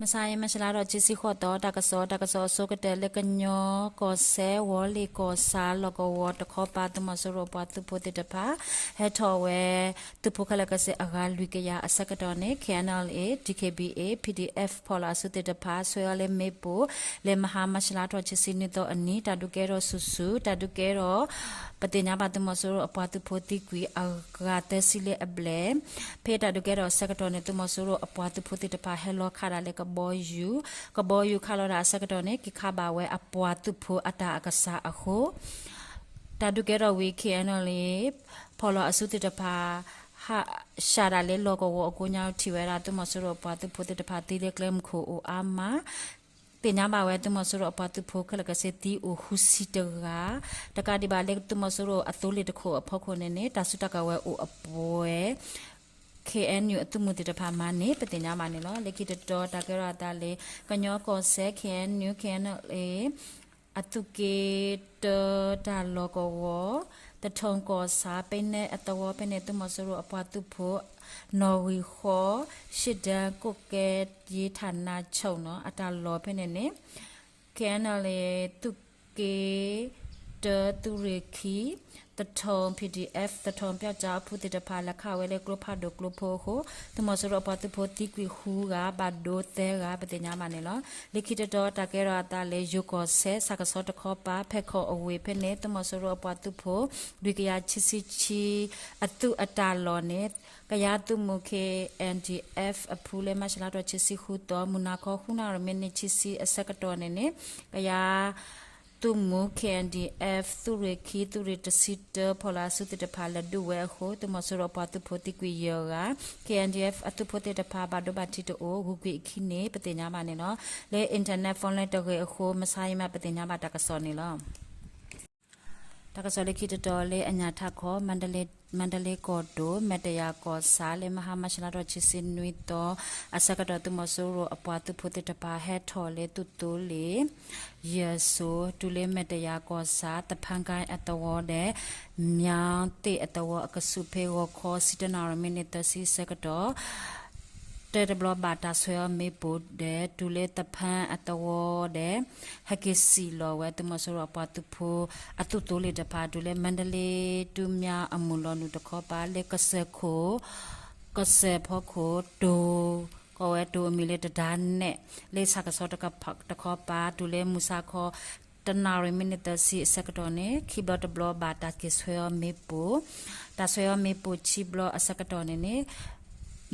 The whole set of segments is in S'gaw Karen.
မဆါအံၤ မၢ်ၡလါထီၣ် ခံဆံဃိးသီ တၢ်ကစီၣ်, တၢ်ကစီၣ်အဆိကတၢၢ် လၢကညီကီၢ်စဲၣ် ဝီၤလ့ၣ်ကီၢ်ဆၣ် လီၢ်ကဝီၤတခီပၤ သုးမီၤစိရိၤအပှၤသုးဖိသ့ၣ်တဖၣ် ဟဲထီၣ်ဝဲ သုးဖိခဲလၢာ်ခဲဆ့အဂၤလွံၢ်ကယၤအဆၢကတီၢ်န့ၣ် K N L A, D K B A, P D F ဖီၣ်လီၤအစုသ့ၣ်တဖၣ် ဆှၢအီၤလၢမ့ၣ်ပိၢ် လၢမဟါ မၢ်ၡလါထီၣ် ခံဆံနွံသီအနံၤ တၢ်ဒုးကဲထီၣ်ဆူၣ်ဆူၣ် တၢ်ဒုးကဲထီၣ် ပသ့ၣ်ညါဘၣ် သုးမီၤစိရိၤအပှၤသုးဖိသံကွံာ်အဂၤသၢဆံလၢအဘျဲၣ် ဖဲတၢ်ဒုးကဲထီၣ်အဆၢကတီၢ်န့ၣ် သုးမီၤစိရိၤအပှၤသုးဖိသ့ၣ်တဖၣ်ဟဲလီၤခးဒၣ်လၢကဘီယူၤ, ကဘီယူၤခးလီၤဒၣ်အဆၢကတီၢ်န့ၣ် က့ၤခးဘၣ်ဝဲအပှၤသုးဖိအတၢ်အကစၢ်အဃိ တၢ်ဒုးကဲထီၣ်ဝံၤ K N L A ဖီၣ်လီၤအစုသ့ၣ်တဖၣ် ဟး ရှၤဒၣ်လၢလီၢ်ကဝီၤအကိးညါ ထံၣ်ဝဲဒၣ် သုးမီၤစိရိၤအပှၤသုးဖိသ့ၣ်တဖၣ်သံလၢကျဲမုၢ်ခိၣ်အိၣ်အါမး သ့ၣ်ညါဘၣ်ဝဲ သုးမီၤစိရိၤအပှၤသုးဖိခဲလၢာ်ခဲဆ့သံအိၣ်ဃုဆံတဂၤ, တကးဒံးဘၣ်လၢသုးမီၤစိရိၤအသိလ့ၣ်တခိၣ်အဖီခိၣ်န့ၣ်န့ၣ် တၢ်စုတၢ်ကဝဲၤအိၣ်အပှဲၤ K N U အသုးမုၢ်သ့ၣ်တဖၣ်မၤန့ၢ် ပသ့ၣ်ညါဘၣ်န့ၣ်လီၤ. လၢခံတတီၤ တၢ်ကဲထီၣ်အသးလၢ ကညီကီၢ်စဲၣ် K N U, K N L A အသုးက့တၢတၢ်လီၢ်ကဝီၤ သထူကီၢ်ဆၣ် ပနဲအသဝီဖဲန့ၣ် သုးမီၤစိရိၤအပှၤသုးဖိ နီၣ်ဂံၢ်ဃီ ရှ့ဒၢကိးကဲယ့ၤထၣ်နါဆိၣ်နီၤ အတၢ်လီၢ်ဖဲန့ၣ်န့ၣ် K N L A သုးက့ တၢသုးရ့ၣ်ခံ သထူ P D F သထူပျီကၠီအဖုသ့ၣ်တဖၣ် လဲၤခးဝဲလၢကျိဖးဒိၣ်ကျိဖိအဃိ သုးမီၤစိရိၤအပှၤသုးဖိသံကွံာ်ဃုဂၤ ဘၣ်ဒိသၢဂၤ ပသ့ၣ်ညါဘၣ်န့ၣ်လီၤ. လၢခံတတီၤ တၢ်ကဲထီၣ်အသးလၢယိၤကီၢ်စဲၣ် ဆၣ်ကဆီတခီပၤ ဖဲခီၣ်အဝ့ၢ်ဖဲန့ၣ် သုးမီၤစိရိၤအပှၤသုးဖိ လွံၢ်ကယၤခံဆံခံ အသုးအတၢ်လီၢ်န့ၣ် ကယၤသုးမုၢ် K N D F အဖုလၢ မၢ်ၡလါထီၣ် ခံဆံဃုသီ မုၢ်နၤခီ ဃုနၣ်ရံၣ် မံးနံး ခံဆံအဆၢကတီၢ်န့ၣ်န့ၣ် ကယၤ သုးမုၢ် K N D F သုးရ့ၣ်ခံ သုးရ့ၣ်တဆံတၢ ဖီၣ်လီၤအစုသ့ၣ်တဖၣ် လဲၤဒုးဝဲအဃိ သုးမီၤစိရိၤအပှၤသုးဖိသံကွံာ်ယဲၢ်ဂၤ, K N D F အသုးဖိသ့ၣ်တဖၣ် ဘၣ်ဒိဘၣ်ထံးတအိၣ် ဂုၤကွံာ်အခံန့ၣ် ပသ့ၣ်ညါဘၣ်န့ၣ်လီၤ. လၢ internet phone line တဂ့ၤအဃိ မဆါအံၤမး ပသ့ၣ်ညါဘၣ်တၢ်ကစီၣ်န့ၣ်လီၤ. တၢ်ကစီၣ်လၢခံတတီၤလၢအညၣ်ထးခီ မၣ်တလ့ကီၢ်ဒိၣ် မဲာ်တယၤကီၢ်ဆၣ် လၢမဟါ မၢ်ၡလါထီၣ် ခံဆံနွံသီ အဆၢကတီၢ် သုးမီၤစိရိၤအပှၤသုးဖိသ့ၣ်တဖၣ် ဟဲထီၣ်လၢသုးသိလ့ၣ် ယဲၢ်စိၤ တုၤလၢမဲာ်တယၤကီၢ်ဆၣ် သဖၣ်ကၣ်အသဝီဒီး မၠၣ်သ့ၣ်အသဝီအကဆူး ဖဲဂီၤခီ ဆံတၢနၣ်ရံၣ် မံးနံး သၢဆံအဆၢကတီၢ် တၢတဘျီဘၣ်တၢ်ဆှၢအီၤမ့ၣ်ပိၢ်ဒီး တုၤလၢသဖၣ်အသဝီဒီး ဟဲက့ၤစံၣ်လီၤဝဲ သုးမီၤစိရိၤအပှၤသုးဖိ အသုးသိလ့ၣ်တဖၣ် တုၤလၢမၣ်တလ့ တုၤမၠၣ်အမုၢ်လီၤနုာ်တခီပၤ လၢကစၢၢ်ခိၣ် ကစၢၢ်ဖီခိၣ်တိၤ ကိးဝဲတိၤအမံၤလၢတဒါနဲၣ် လၢဆၣ်ကဆီတခီပၤ တုၤလၢမုၢ်ဆါခီ တနၣ်ရံၣ် မံးနံး သၢဆံအဆၢကတီၢ်န့ၣ် ခံဘျီတဘျီဘၣ်တၢ်က့ၤဆှၢအီၤမ့ၣ်ပိၢ် တၢ်ဆှၢအီၤမ့ၣ်ပိၢ်ခံဘျီအဆၢကတီၢ်န့ၣ်န့ၣ်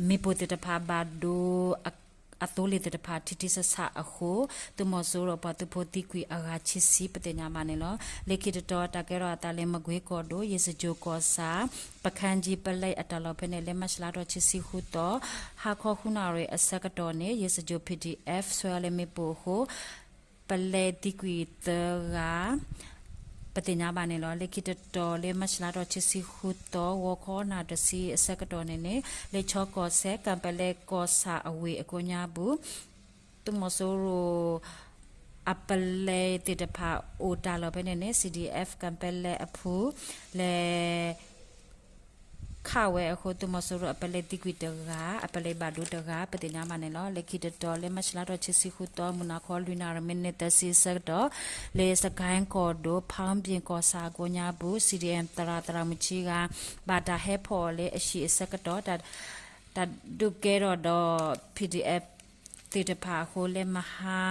မ့ၣ်ပိၢ်သ့ၣ်တဖၣ်ဘၣ်ဒိ အသိလ့ၣ်သ့ၣ်တဖၣ် ထံထံဆးဆးအဃိ သုးမီၤစိရိၤအပှၤသုးဖိသံကွံာ်အဂၤခံဆံ ပသ့ၣ်ညါဘၣ်န့ၣ်လီၤ. လၢခံတတီၤ တၢ်ကဲထီၣ်အသးလၢမကွ့ကီၢ်ဒိၣ် ယ့ၣ်စကၠိၣ်ကီၢ်ဆၣ် ပခၣ်ကၠံပလဲအတၢ်လီၢ်ဖဲန့ၣ် လၢမၢ်ၡလါထီၣ် ခံဆံဃုသီ ဟါခီဃုနၣ်ရံၣ်အဆၢကတီၢ်န့ၣ် ယ့ၣ်စကၠိၣ် P D F ဆှၢအီၤလၢမ့ၣ်ပိၢ်အဃိ ပလဲသံကွံာ်သၢဂၤ ပသ့ၣ်ညါဘၣ်န့ၣ်လီၤ. လၢခံတတီၤလၢမၢ်ၡလါထီၣ် ခံဆံဃုသီ ဂီၤခီနၣ်တဆံအဆၢကတီၢ်န့ၣ်န့ၣ် လၢခၠီကီၢ်စဲၣ် ကၣ်ပဲလဲကီၢ်ဆၣ်အဝ့ၢ်အကိးညါပူၤ သုးမီၤစိရိၤ အပလဲသ့ၣ်တဖၣ်အိၣ်တၢ်လီၢ်ဖဲန့ၣ်န့ၣ် C D F ကၣ်ပဲလဲအဖု လဲၤ ခးဝဲအဃိ သုးမီၤစိရိၤအပလဲသံကွံာ်တဂၤ အပလဲဘၣ်ဒိတဂၤ ပသ့ၣ်ညါဘၣ်န့ၣ်လီၤ. လၢခံတတီၤလၢမၢ်ၡလါထီၣ် ခံဆံဃုသီ မုၢ်နၤခီ လွံၢ်နၣ်ရံၣ် မံးနံး သၢဆံအဆၢကတီၢ် လၢစကဲကီၢ်ဒိၣ် ဖၣ်ဘ့ၣ်ကီၢ်ဆၣ်အကိးညါပူၤ C D M သရၣ်သရၣ်မုၣ်ခံဂၤ ဘၣ်တၢ်ဟဲဖီၣ်အီၤလၢအဟံၣ်အဆၢကတီၢ် တၢ်ဒုးကဲထီၣ်ဒီး P D F သ့ၣ်တဖၣ်အဃိ လၢမဟါ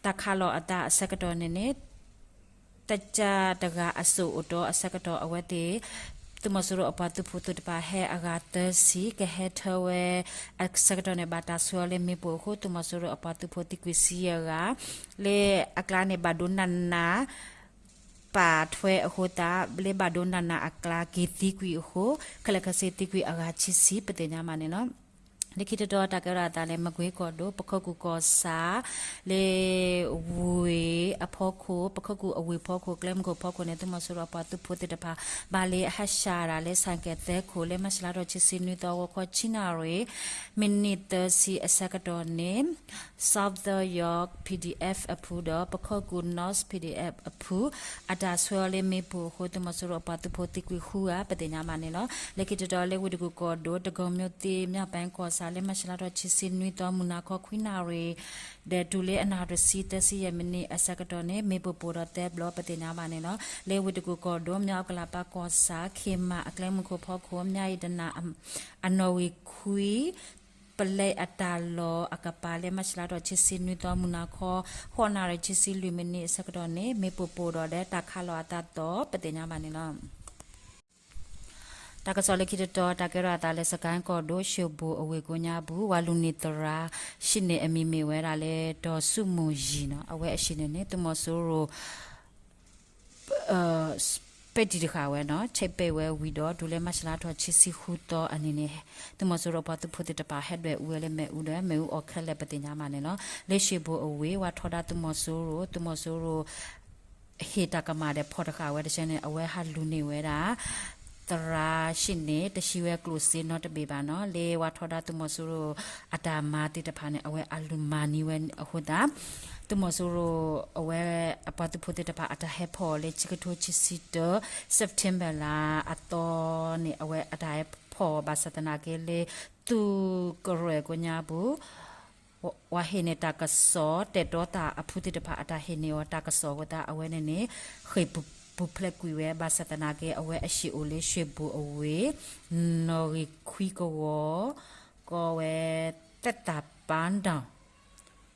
တၢ်ခးလီၤအသးအဆၢကတီၢ်န့ၣ်န့ၣ် တကၢ်တဂၤအစိၣ်အိၣ်တီအဆၢကတီၢ် အဝဲသ့ၣ် သုးမီၤစိရိၤအပှၤသုးဖိသ့ၣ်တဖၣ် ဟဲအဂၤသၢဆံ ကဟဲထၢဝဲအဆၢကတီၢ်န့ၣ် ဘၣ်တၢ်ဆှၢအီၤလၢမ့ၣ်ပိၢ်အဃိ သုးမီၤစိရိၤအပှၤသုးဖိသံကွံာ်ဆံယဲၢ်ဂၤ လၢအကျါန့ၣ် ဘၣ်ဒိနးနး ပာ်ထွဲအဃိသတး လၢဘၣ်ဒိနးနးအကျါ က့ၤသံကွံာ်အဃိ ခဲလၢာ်ခဲဆ့သံကွံာ်အဂၤခံဆံ ပသ့ၣ်ညါဘၣ်န့ၣ်လီၤ. လၢခံတတီၤ တၢ်ကဲထီၣ်အသးလၢ မကွ့ကီၢ်ဒိၣ် ပခိၣ်ကူၣ်ကီၢ်ဆၣ် လၢဝ့ၢ်အဖီခိၣ် ပခိၣ်ကူၣ်အဝ့ၢ်ဖီခိၣ် ကျဲမုၢ်ခိၣ်ဖီခိၣ်န့ၣ် သုးမီၤစိရိၤအပှၤသုးဖိသ့ၣ်တဖၣ် ဘၣ်လၢအဟဲရှၤတၢ်လၢ ဆိုင်ကယ်သဲခိၣ် လၢမၢ်ၡလါထီၣ် ခံဆံနွံသီ ဂီၤခီ ဆံနၣ်ရံၣ် မံးနံး သၢဆံအဆၢကတီၢ်န့ၣ် Southern York P D F အဖုဒီး ပခိၣ်ကူၣ် North P D F အဖု အတၢ်ဆှၢအီၤလၢမ့ၣ်ပိၢ်အဃိ သုးမီၤစိရိၤအပှၤသုးဖိသံကွံာ်ဃုဂၤ ပသ့ၣ်ညါဘၣ်န့ၣ်လီၤ. လၢခံတတီၤလၢဝ့ၢ်တကူၣ်ကီၢ်ဒိၣ် တဂီၤမၠိသ့ၣ် မၠၣ်ပၣ်ကီၢ် လၢမၢ်ၡးလါထီၣ်ခံဆံနွံသီ မုၢ်နၤခီခွံနၣ်ရံၣ် ဒီးတုၤလၢအနၣ်ရံၣ်တဆံသၢဆံယဲၢ်မံးနံးအဆၢကတီၢ်န့ၣ် မ့ၣ်ပိၢ်ပိၢ်ဒီးသၢဘျီ ပသ့ၣ်ညါဘၣ်န့ၣ်လီၤ. လၢဝ့ၢ်တကူၣ်ကီၢ်ဒိၣ် မၠၣ်အူကလးပၢ်ကီၢ်ဆၣ် ခ့မး အကျဲမုၢ်ခိၣ်ဖီခိၣ် မၠၣ်အံၤတနၣ် အနီၣ်ဂံၢ်ခွံ ပလဲအတၢ်လီၢ်အကပၤ လၢမၢ်ၡးလါထီၣ်ခံဆံနွံသီ မုၢ်နၤခီ ဃိးနၣ်ရံၣ်ခံဆံလွံၢ်မံးနံးအဆၢကတီၢ်န့ၣ် မ့ၣ်ပိၢ်ပိၢ်ဒီးဒီးတၢ်ခးလီၤအသးသီ ပသ့ၣ်ညါဘၣ်န့ၣ်လီၤ. တၢ်ကစီၣ်လၢခံတတီၤ တၢ်ကဲထီၣ်အသးလၢ စကဲၣ်ကီၢ်ဒိၣ် ရွှေဘိုအဝ့ၢ်ကိးညါပူၤ ဝၤလူၤနံၤသရၣ် ဟံးန့ၢ်အမံၤမ့ၢ်ဝဲဒၣ်လၢ ဒေါ်စုမွန်ယီၤနီၤ အဝဲအဟံးန့ၢ်န့ၣ် သုးမီၤစိရိၤ ပဲတံၣ်တဃာ်ဝဲနီၤ ဆဲးပဲာ်ဝဲဝံၤဒီး တုၤလၢမၢ်ၡးလါထီၣ်ခံဆံဃုသီအနံၤန့ၣ် သုးမီၤစိရိၤအပှၤသုးဖိသ့ၣ်တဖၣ် ဟဲဒွဲၣ်အူဝဲလၢမ့ၣ်အူဒီး မ့ၣ်အူအီၣ်ခဲလၢာ် ပသ့ၣ်ညါဘၣ်န့ၣ်လီၤ. လၢရွှေဘိုအဝ့ၢ် ဝၤထီဒါသုးမီၤစိရိၤ သုးမီၤစိရိၤ ဟ့ၣ်တၢ်ကမၣ်ဒီးဖီၣ်တဃာ်ဝဲတဆၢန့ၣ် အဝဲဟးလူၤန့ၢ်ဝဲဒၣ် သရၣ်ဟံးန့ၢ် တဟံးဝဲကျိၣ်စ့နီတဘ့ၣ်ဘၣ်နီၤ လၢဝၤထီဒါသုးမီၤစိရိၤအတၢ်မၤသ့ၣ်တဖၣ်န့ၣ် အဝဲအလူၤမၤန့ၢ်ဝဲအဃိသတး သုးမီၤစိရိၤအဝဲအပှၤသုးဖိသ့ၣ်တဖၣ်အတၢ်ဟဲဖီၣ်အီၤလၢ ခံကထိခံဆံတၢ September လါအသီန့ၣ် အဝဲအတၢ်ဟဲဖီၣ်အီၤဘၣ်ဆၣ်သနာ်က့လၢ သုးကရၢၢ်ကိးညါပူၤ ဝၤဟ့ၣ်န့ၢ်တၢ်ကစီၣ် တဲာ်တီသးအဖုသ့ၣ်တဖၣ်အတၢ်ဟ့ၣ်န့ၢ်အီၤတၢ်ကစီၣ်အဃိသတး အဝဲန့ၣ်န့ၣ် ဃ့ၢ်ပူၤဖျဲးကွံာ်ဝဲ ဘၣ်ဆၣ်သနာ်က့ အဝဲအဟံၣ်အိၣ်လၢရွှေဘိုအဝ့ၢ် နီၣ်ဂံၢ်ခွံကဝီၤ ကီၢ်ဝဲ သဲသးပၢတၢ်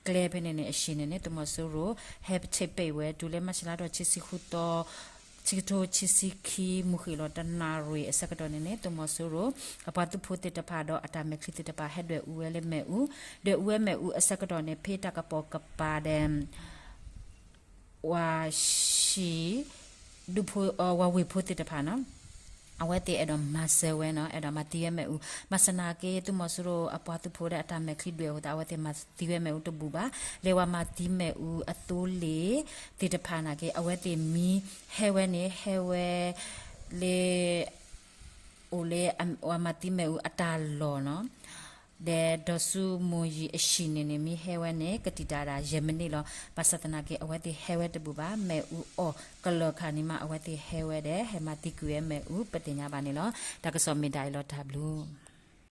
ကျဲဖဲန့ၣ်န့ၣ် အဟံၣ်န့ၢ်န့ၣ် သုးမီၤစိရိၤ ဟဲဆဲးပဲာ်ဝဲ တုၤလၢမၢ်ၡးလါထီၣ်ခံဆံဃုသီ ခံကထိခံဆံခံ မုၢ်ဃ့ၢ်လီၤတနၣ်ရံၣ်အဆၢကတီၢ်န့ၣ်န့ၣ် သုးမီၤစိရိၤ အပှၤသုးဖိသ့ၣ်တဖၣ်ဒီးအတၢ်မဲာ်ချံသ့ၣ်တဖၣ် ဟဲဒွဲၣ်အူဝဲလၢမ့ၣ်အူ ဒွဲၣ်အူဝဲမ့ၣ်အူအဆၢကတီၢ်န့ၣ် ဖဲတၢ်ကပိာ်ကပၤဒီး ဝၤဟံၣ် ဒူဖိ ဝၤဝ့ၢ်ဖိသ့ၣ်တဖၣ်နီၤ အဝဲသ့ၣ်အဲၣ်ဒိးမၤစၢၤဝဲနီၤ အဲၣ်ဒိးမၤသံဝဲမ့ၣ်အူ ဘၣ်ဆၣ်သနာ်က့ သုးမီၤစိရိၤအပှၤသုးဖိဒီးအတၢ်မဲာ်ချံဒွဲၣ်အဃိသတး အဝဲသ့ၣ်မၤသံဝဲမ့ၣ်အူတဘူၣ်ဘၣ် လၢဝၤမၤသံမ့ၣ်အူအသိလ့ၣ်သ့ၣ်တဖၣ်နာ်က့ အဝဲသ့ၣ်မံဟဲဝဲန့ၣ် ဟဲဝဲ လၢ အိၣ်လၢ ဝၤမၤသံမ့ၣ်အူအတၢ်လီၢ်နီၤ ဒီးဒေါ်စုမွန်ယီၤအဟံၣ်န့ၣ်န့ၣ် မံဟဲဝဲန့ၣ် ကတံာ်တာ်ဒၣ်ယဲၢ်မံးနံးလီၤ. ဘၣ်ဆၣ်သနာ်က့ အဝဲသ့ၣ်ဟဲဝဲတဘူၣ်ဘၣ် မ့ၣ်အူအီၣ်ကလၢာ်ခါန့ၣ်မး အဝဲသ့ၣ်ဟဲဝဲဒီး ဟဲမၤသံကွံာ်ဝဲမ့ၣ်အူ ပသ့ၣ်ညါဘၣ်န့ၣ်လီၤ. တၢ်ကစီၣ်မ့ၢ်ဒၣ်အံၤလီၤ တၢ်ဘျုး